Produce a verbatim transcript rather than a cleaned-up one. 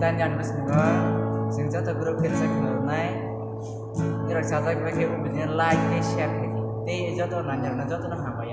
Tani ani bwskango chwng joto group khe rwchapnai. Norok chajak bai khe video like tei share khlai di. Tei joto nangjak no joto no hambai.